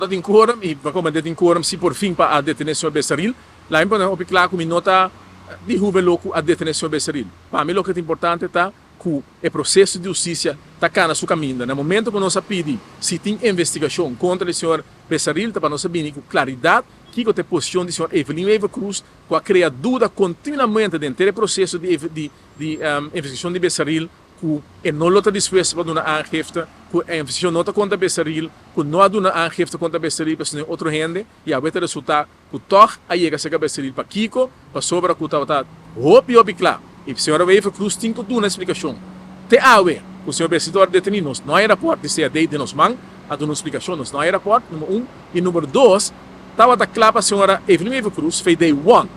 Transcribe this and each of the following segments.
Ta tin quorum y pa comende tin quorum si por fin pa a detene señor Besaril. Laat mi pone hopi cla cu mi no ta di hube lo cu a detene señor Besaril. Pa mi loke ta importante ta cu e proceso di husticia ta cana su caminda. Na momento cu nos a pidi si tin investigacion contra di señor Besaril ta pa nos a bini cu claridad kico ta e posicion di señor Evelyn Wever-Croes cu a crea duda continuamente den henter e proceso di di investigacion di Besaril ku e no lo ta dispuesto pa duna aangifte, ku e investigashon no ta konta Becerril, ku no a duna aangifte konta Becerril pasobra tin otro hende, i awe ta resultá ku tòg a yega serka Becerril. Pakiko? Pasobra ku tabata hopi hopi kla i señora Wever Croes tin ku duna splikashon. Te awe ku señor Becerril tabata detení nos no hay rapòrt di CAD den nos man a duna un splikashon, nos no hay rapòrt, number un, i number dos, tabata kla pa señora Evelyn Wever Croes fei day one.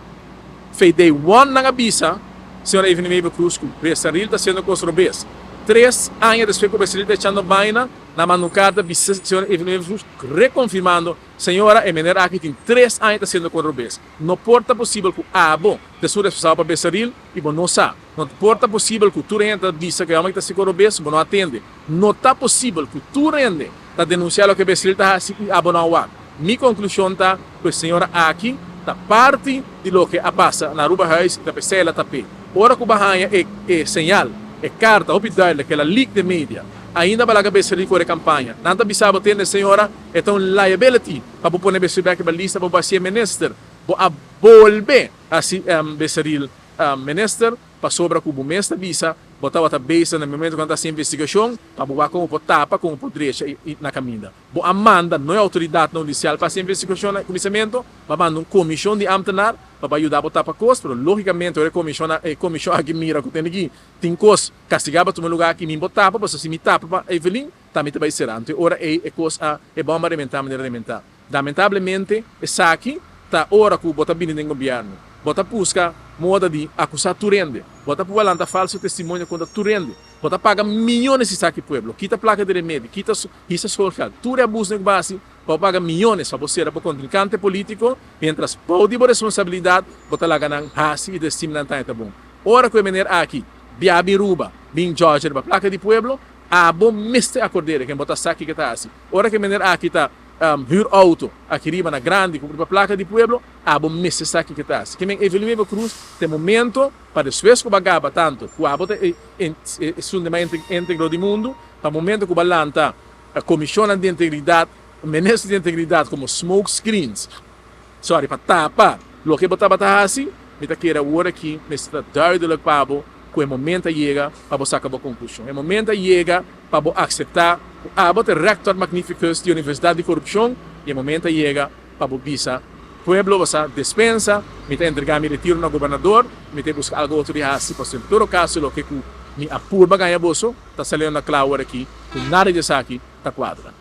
Fei day one nan a bisa señora Evelyn Wever Croes cu Besaril ta haciendo cos robes. Tres aña despues cu Besaril ta echando baina, nan manda un carta bisa señora Evelyn Wever Croes reconfirmando, Señora, e meneer aki tin tres aña ta haciendo cos robes. No por ta posibel cu abo ta esun responsabel pa Besaril y bo no sa. No por ta posibel cu tur hende ta bisa cu e homber aki ta haci cos robes, bo no a tende. No ta posibel cu tur hende ta denuncia loke Besaril ta haci y abo no a wak. Mi conclusion ta cu e señora aki ta parti di loke a pasa na Arubahuis y ta pesey el a tap'é. Ora cu bo a haña e e señal, e carta hopi duidelijk el a leak den media, ainda bo a laga Besaril core campaña. Nan ta bisa bo tende señora e ta un liability pa bo pone Besaril bek riba lista pa bo hacié minister. Bo a bolbe haci Besaril minister pasobra cu bo mes ta bisa bo tabata bezig na momento cu nan ta haci investigacion pa bo wak con bo por tapa, con bo por drecha na caminda. Bo a manda no e autoridadnan hudicial pa haci investigacion na cuminsamentu, bo a manda un comision di ambtenaar pa bay yuda bo tapa cos, pero logicamente ora e comision e comision aki mira cu tene ki tin cos castiga pa tuma lugar aki mi bo tapa, pasobra si mi tapa pa Evelyn ta mi ta bay cera. Anto e ora ey e cos a e bomba a rementa manera a rementa. Lamentablemente esaki ta ora cu bo ta bini den gobierno, bo ta busca moda di acusa tur hende, bo ta pua lanta falso testimonio contra tur hende, bo ta paga miyones di saki pueblo, kita placa di remedi, kita Hisa schoolgeld, tur e abusnan ku bo hasi pa bo paga miyones pa bo sera bo kontrinkante politiko, mientras bou di bo responsabilidat bo ta laga nan hasi i destim nan taña ta bon. Ora ku e meneer aki bia bin Ruba, bin Georgia riba plaka di pueblo, abo mester akord'é ken bo ta sa kiko e ta hasi. Ora ku e meneer aki ta hür outo aki riba na grandi ku riba plaka di pueblo, abo mester sa kiko e ta hasi. Ke men Evelyn Wever Croes ta e momento pa despues ku bo a gaba tantu ku abo ta e esun di mas integro di mundu, Pa momento cu bo a lanta comisionnan di integridad, minister di integridad como smoke screens, sorry, pa tapa loke bo tabata haci, mi ta kere awor aki mester ta duidelijk pa bo cu e momento a yega pa bo saca bo conclusion. E momento a yega pa bo acepta cu abo ta e rector magnificus di universidad di corupcion y e momento a yega pa bo bisa pueblo bo sa despensa, mi ta entrega mi retiro na gobernador, mi ta busca algo otro di haci pasobra en todo caso loke cu mi a purba gaña boso, Ta saliendo na kla awor aki ku nada di esaki ta kuadra.